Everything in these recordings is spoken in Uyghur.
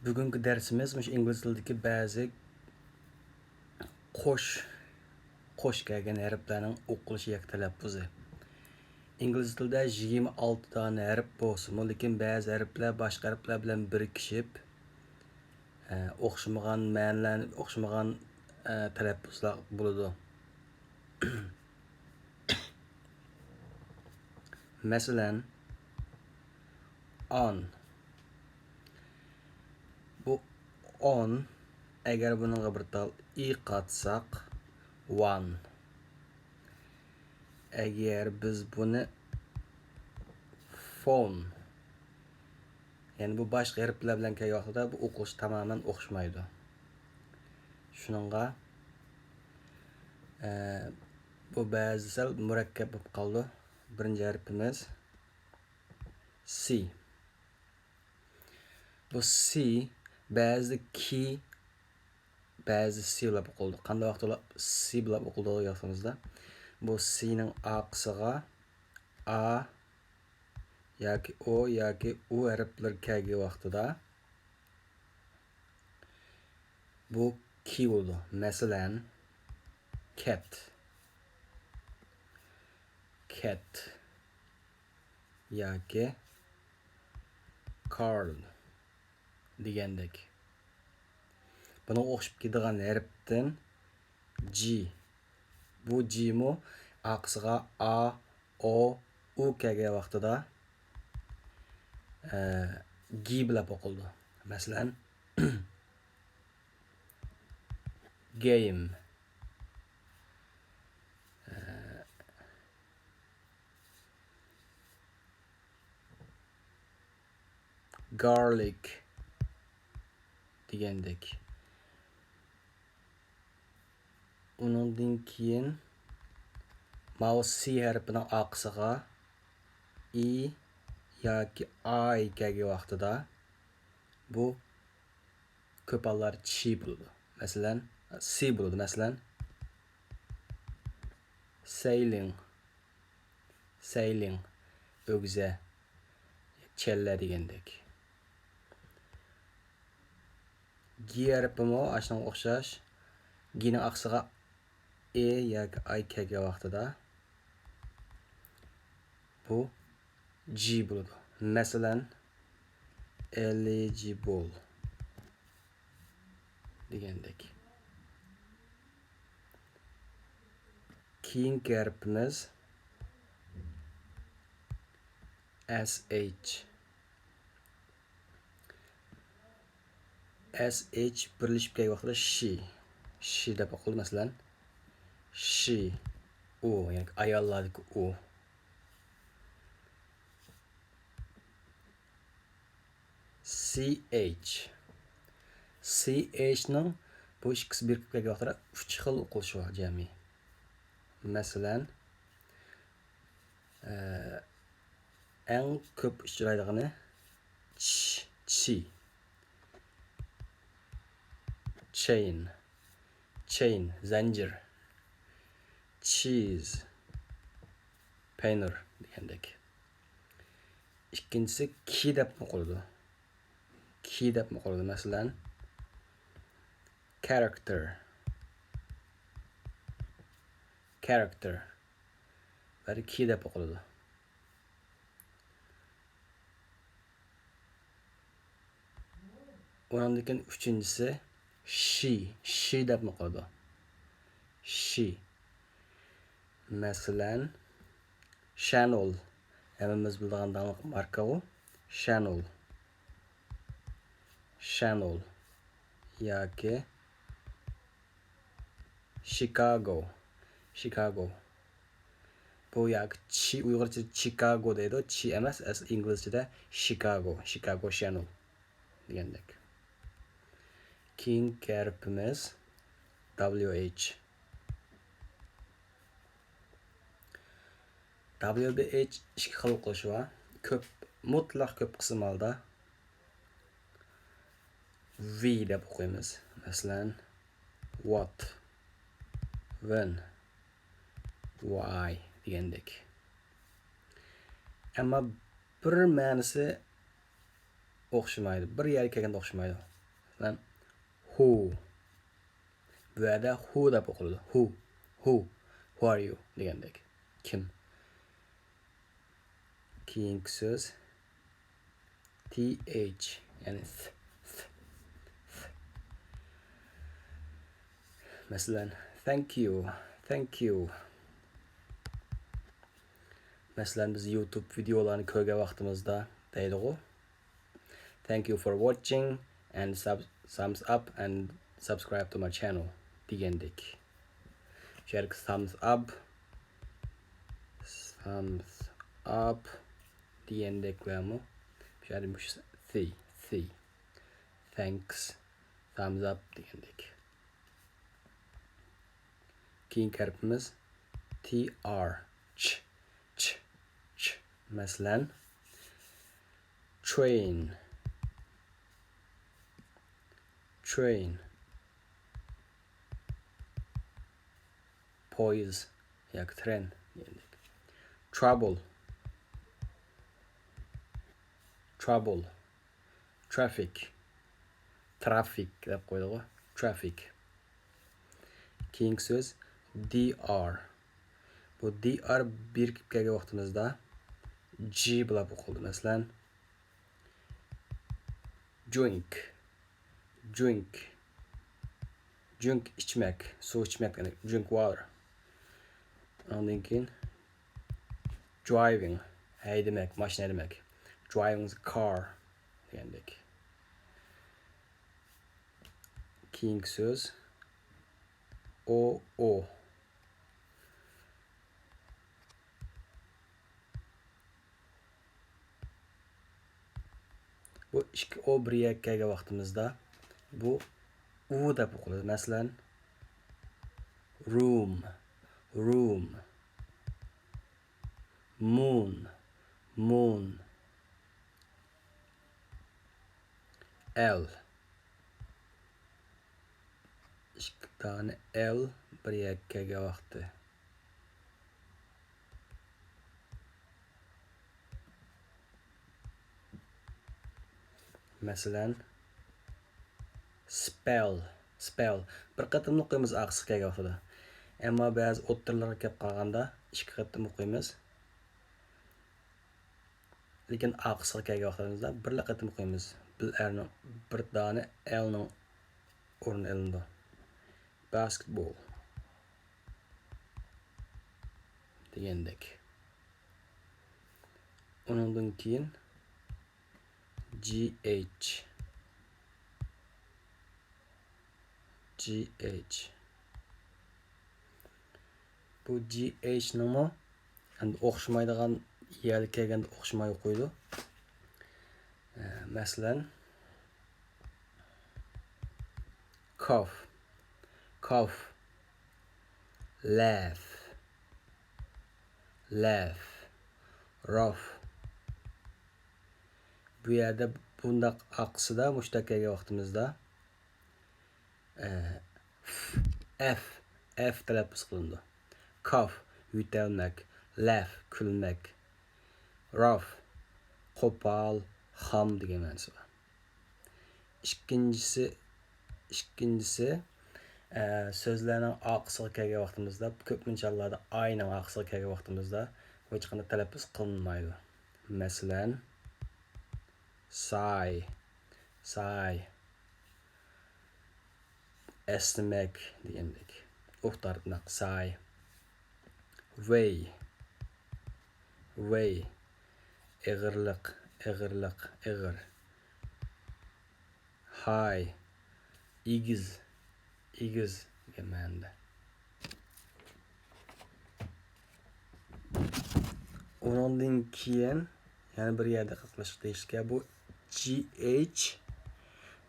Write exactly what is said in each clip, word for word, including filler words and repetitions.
بۈگۈنكى دەرسىمىز مۇشۇ ئىنگلىز تىلىدىكى بەزى قوش، قوش كەلگەن ھەرپلەرنىڭ ئوقۇلۇشى ياكى تەلەپپۇزى. ئىنگلىز تىلىدا يىگىرمە ئالتە دانە ھەرپ بولسىمۇ، لېكىن بەزى ھەرپلەر باشقا ھەرپلەر بىلەن بىرىكىشىپ، ئە، ئوخشىمىغان مەنىلەرنى، ئوخشىمىغان، ئە، تەلەپپۇزلار بولىدۇ. مەسىلەن، ئان. بۇ ئون، ئەگەر بۇنىڭغا بىر تال ئى قاتساق، ۋان. ئەگەر بىز بۇنى فون، يەنى بۇ باشقا ھەرپلەر بىلەن كەلگەن ۋاقتىدا بۇ ئوقۇلۇش تامامەن ئوخشىمايدۇ. شۇنىڭغا، ئە، بۇ بەزىدە سەل مۇرەككەپ بولۇپ قالىدۇ. بىرىنچى ھەرپىمىز سى. بۇ سى بەزىدە كى، بەزىدە سى بىلەن ئوقۇلىدۇ. قانداق ۋاقىتتا سى بىلەن ئوقۇلىدۇ يازسىڭىزدا، بۇ سىنىڭ ئارقىسىغا ئا ياكى ئو ياكى ئۇ ھەرپلىرى كەلگەن ۋاقتىدا بۇ كى بولىدۇ. مەسىلەن، كەت، كەت ياكى كارل دېگەندەك. بۇنىڭغا ئوخشىشىپ كېتىدىغان ھەرپتىن جى. بۇ جىمۇ ئارقىسىغا ئا، ئو، ئۇ كەلگەن ۋاقتىدا، ئە، گى بىلەن ئوقۇلىدۇ. مەسىلەن، گەيم. ئە، گارلىك دېگەندەك. ئۇنىڭدىن كېيىن ماۋۇ سى ھەرپىنىڭ ئارقىسىغا ئى ياكى ئاي كەلگەن ۋاقتىدا بۇ كۆپ ھاللار چى بولىدۇ. مەسىلەن، سى بولىدۇ. مەسىلەن، سەيلىڭ، سەيلىڭ، ئۆگزە، چەللە دېگەندەك. گى ھەرپىمۇ ئاشۇنىڭغا ئوخشاش. گىنىڭ ئارقىسىغا ئې ياكى ئاي كەلگەن ۋاقتىدا بۇ جى بولىدۇ. مەسىلەن، ئېلىجىبل دېگەندەك. كېيىنكى ھەرپىمىز ئەس ئېيچ. ئەس ئېيچ بىرلىشىپ كەلگەن ۋاقتىدا شى. شى دەپ ئوقۇلىدۇ، مەسىلەن، شى، ئۇ، يەنى ئاياللاردىكى ئۇ. سى ئېيچ. سى ئېيچنىڭ بۇ ئىككىسى بىرىكىپ كەلگەن ۋاقتىدا ئۈچ خىل ئوقۇلۇشى بار جەمئىي. مەسىلەن، ئە، ئەڭ كۆپ ئۇچرايدىغىنى چ، چى. چېين، چېين، زەنجىر. چىز، پەينىر دېگەندەك. ئىككىنچىسى كى دەپمۇ ئوقۇلىدۇ. كى دەپمۇ ئوقۇلىدۇ. مەسىلەن، كارەكتەر، كارەكتەر. بەرى كى دەپ ئوقۇلىدۇ. ئۇنىڭدىن كېيىن ئۈچىنچىسى شى، شى دەپمۇ ئوقۇلىدۇ. شى. مەسىلەن، شانېل. ھەممىمىز بىلىدىغان داڭلىق ماركا ئۇ. شانېل. شانېل. ياكى شىكاگو. شىكاگو. بۇ ياكى چى، ئۇيغۇرچە چىكاگو دەيدۇ. چى ئەمەس، ئەسلى ئىنگلىزچىدە شىكاگو. شىكاگو شانېل دېگەندەك. كېيىنكى ھەرپىمىز دابليۇ ئېيچ. دابليۇ بى ئېيچ ئىككى خىل ئوقۇلۇشى بار. كۆپ، مۇتلەق كۆپ قىسىم ھالدا ۋى دەپ ئوقۇيمىز. مەسىلەن، ۋات، ۋېن، ۋاي دېگەندەك. ئەمما بىر مەنىسى ئوخشىمايدۇ. بىر يەرگە كەلگەندە ئوخشىمايدۇ. مەسىلەن، who. بۇ يەردە who دەپ ئوقۇلىدۇ. Who. Who. Who are you دېگەندەك. كىم؟ كېيىنكى سۆز th، يەنى th، th، th. مەسىلەن، thank you، thank you. مەسىلەن، بىز يۇتۇب ۋىدىيولارنى كۆرگەن ۋاقتىمىزدا دەيدىغۇ، thank you for watching and sub thumbs up and subscribe to my channel دېگەندەك. شۇ يەردىكى thumbs up، thumbs up دېگەندەكلەرمۇ شۇ يەردە مۇشۇ th، th، thanks، thumbs up دېگەندەك. كېيىنكى ھەرپىمىز tr، ch، ch، ch. مەسىلەن، train، train، پويىز ياكى ترېن دېگەندەك. trouble، trouble، traffic، ترافىك دەپ قويدۇغۇ، traffic. كېيىنكى سۆز dr. بۇ dr بىرىكىپ كەلگەن ۋاقتىمىزدا j بولۇپ ئوقۇلىدۇ. مەسىلەن، drink، drink، drink ئىچمەك، سۇ ئىچمەك، drink water. ئاندىن كېيىن driving، ھەيدىمەك، ماشىنا ھەيدىمەك، driving the car دېگەندەك. كېيىنكى سۆز o، o. بۇ ئىككى o بىر يەرگە كەلگەن ۋاقتىمىزدا بۇ ئۇ دەپ ئوقۇلىدۇ. مەسىلەن، room، room، moon، moon، l. ئىككى دانە l بىر يەرگە كەلگەن ۋاقتى. مەسىلەن، spell، spell. بىر قېتىملا ئوقۇيمىز ئارقىسىغا كەلگەن ۋاقتىدا. ئەمما بەزى ئوتتۇرىلارغا كەپ قالغاندا ئىككى قېتىم ئوقۇيمىز. لېكىن ئارقىسىغا كەلگەن ۋاقتىمىزدا بىرلا قېتىم ئوقۇيمىز. بىر ئەرنىڭ، بىر دانە ئەلنىڭ ئورنى ئېلىنىدۇ. Basketball دېگەندەك. ئۇنىڭدىن كېيىن gh، gh. بۇ gh نىڭمۇ ئەمدى ئوخشىمايدىغان يەرگە كەلگەندە ئوخشىماي ئوقۇيدۇ. ئە، مەسىلەن، cough، cough، laugh، laugh، rough. بۇ يەردە بۇنداق ئارقىسىدا مۇشۇنداق كەلگەن ۋاقتىمىزدا، ئە، f، f، f تەلەپپۇز قىلىنىدۇ. Cough، يۆتەلمەك، laugh، كۈلمەك، rough، قوپال، خام دېگەن مەنىسى بار. ئىككىنچىسى، ئىككىنچىسى، ئە، سۆزلەرنىڭ ئارقىسىغا كەلگەن ۋاقتىمىزدا، كۆپىنچە ھاللاردا ئاينىڭ ئارقىسىغا كەلگەن ۋاقتىمىزدا ھېچقانداق تەلەپپۇز قىلىنمايدۇ. مەسىلەن، sigh، sigh، ئەسنىمەك دېگەندەك. ئۇھ تارتماق، sigh. Weigh، weigh، ئېغىرلىق، ئېغىرلىق، ئېغىر. High، ئېگىز، ئېگىز دېگەن مەنىدە. ئۇنىڭدىن كېيىن يەنە بىر يەردە قاقلىشىق دېيىشكە، بۇ gh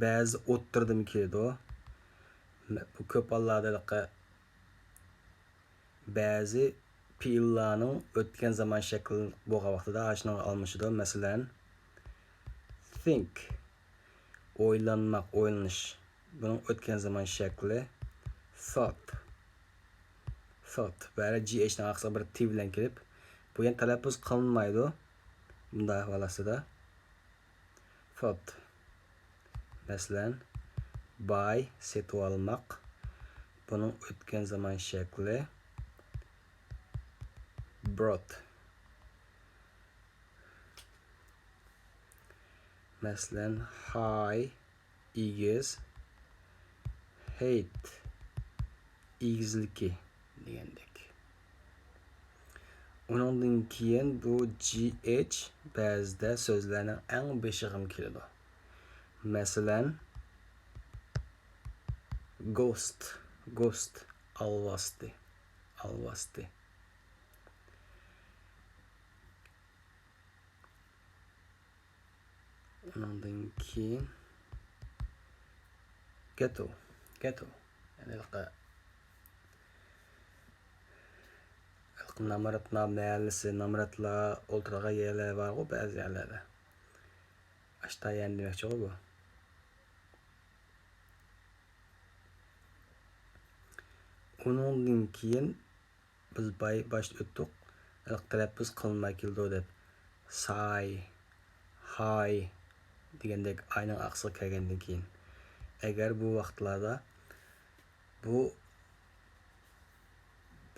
بەزى ئوتتۇرىدىمۇ كېلىدۇ. بۇ كۆپ ھاللاردا بەزى پېئىللارنىڭ ئۆتكەن زامان شەكلى بولغان ۋاقتىدا ئاشۇنىڭغا ئالمىشىدۇ. مەسىلەن، think، ئويلانماق، ئويلىنىش. بۇنىڭ ئۆتكەن زامان شەكلى thought. Thought. بۇ يەردە gh نىڭ ئارقىسىغا بىر t بىلەن كېلىپ، بۇ يەنە تەلەپپۇز قىلىنمايدۇ. بۇنداق ئەھۋال ئاستىدا. Thought. مەسىلەن، Buy، سېتىۋالماق. بۇنىڭ ئۆتكەن زامان شەكلى brought. مەسىلەن، ھاي، ئېگىز، ھېيت، ئېگىزلىكى دېگەندەك. ئۇنىڭدىن كېيىن بۇ جى ئېيچ بەزىدە سۆزلەرنىڭ ئەڭ بېشىغىمۇ كېلىدۇ. مەسىلەن، ghost، ghost، ئالۋاستى، ئالۋاستى. ئۇنىڭدىن كېيىن ghetto، ghetto. يەنى ھېلىقى، ھېلىقى نامراتلار مەھەللىسى، نامراتلار ئولتۇرغان يەرلەر بارغۇ بەزى يەرلەردە. ئاشتا يەنى دېمەكچىغۇ بۇ. ئۇنىڭدىن كېيىن بىز باي-، باشتا ئۆتتۇق، ھېلىقى تەلەپپۇز قىلىنماي كېلىدۇ دەپ. ساي، ھاي دېگەندەك ئاينىڭ ئارقىسىغا كەلگەندىن كېيىن. ئەگەر بۇ ۋاقىتلاردا بۇ،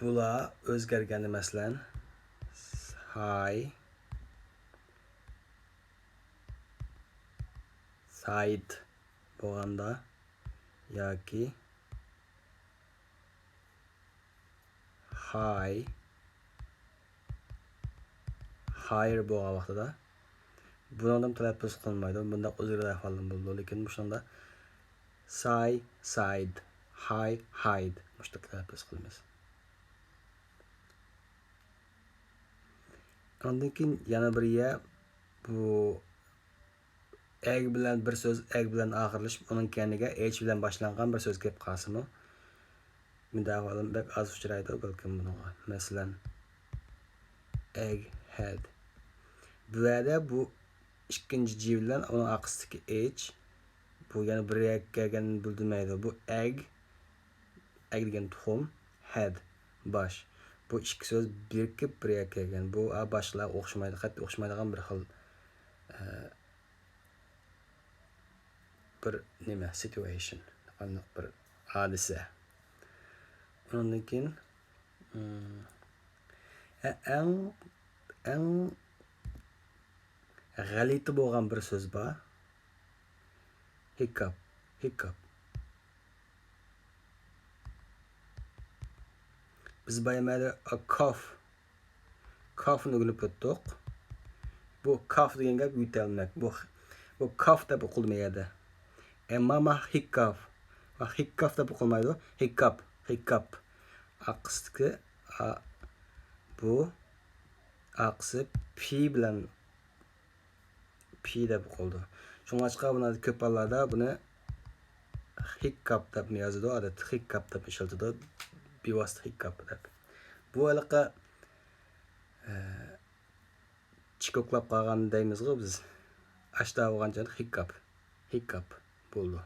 بۇلار ئۆزگەرگەندە، مەسىلەن، ھاي، سايد بولغاندا ياكى ھاي، ھايېر بولغان ۋاقتىدا بۇنىڭدىن تەلەپپۇز قىلىنمايدۇ. بۇنداق ئۆزگىرىدۇ ئەھۋالدىن بولىدۇ. لېكىن مۇشۇنىڭدا ساي، سايد، ھاي، ھايد مۇشۇنداق تەلەپپۇز قىلىمىز. ئاندىن كېيىن يەنە بىر يەر، بۇ ئەگ بىلەن بىر سۆز، ئەگ بىلەن ئاخىرلىشىپ، ئۇنىڭ كەينىگە ئېيچ بىلەن باشلانغان بىر سۆز كېلىپ قالسىمۇ، مۇنداق ئەھۋالدىن بەك ئاز ئۇچرايدۇ بەلكىم بۇنىڭغا. مەسىلەن، ئەگ ھەد. بۇ يەردە بۇ ئىككىنچى جى بىلەن ئۇنىڭ ئارقىسىدىكى ئېيچ، بۇ يەنە بىر يەرگە كەلگەننى بىلدۈرمەيدۇ. بۇ ئەگ، ئەگ دېگەن تۇخۇم، ھەد، باش. بۇ ئىككى سۆز بىرىكىپ بىر يەرگە كەلگەن. بۇ، ئا، باشقىلارغا ئوخشىمايدۇ، قەتئىي ئوخشىمايدىغان بىر خىل، ئە، بىر نېمە، سىتۇئېيشن، قانداق بىر ھادىسە. ئۇنىڭدىن كېيىن، ئىم، ئە-، ئەڭ، ئەڭ غەلىتە بولغان بىر سۆز بار. ھىكاپ، ھىكاپ. بىز بايا مەدە كاف، كافنى ئۆگىنىپ ئۆتتۇق. بۇ كاف دېگەن گەپ يۆتەلمەك. بۇ، بۇ كاف دەپ ئوقۇلدى مەيەردە. ئەمما ما ھىكاف. ما ھىكاف دەپ ئوقۇلمايدۇ. ھىكاپ، ھىكاپ. ئارقىسىدىكى، ئا، بۇ ئارقىسى پى بىلەن پى دەپ ئوقۇلىدۇ. شۇڭلاشقا بۇنى كۆپ ھاللاردا بۇنى ھىككاپ دەپمۇ يازىدۇ، ئادەتتە ھىككاپ دەپ ئىشلىتىدۇ، بىۋاسىتە ھىككاپ دەپ. بۇ ھېلىقى، ئە، چىكوكلاپ قالغان دەيمىزغۇ بىز. ئاشتا بولغانچە ھىككاپ، ھىككاپ بولىدۇ.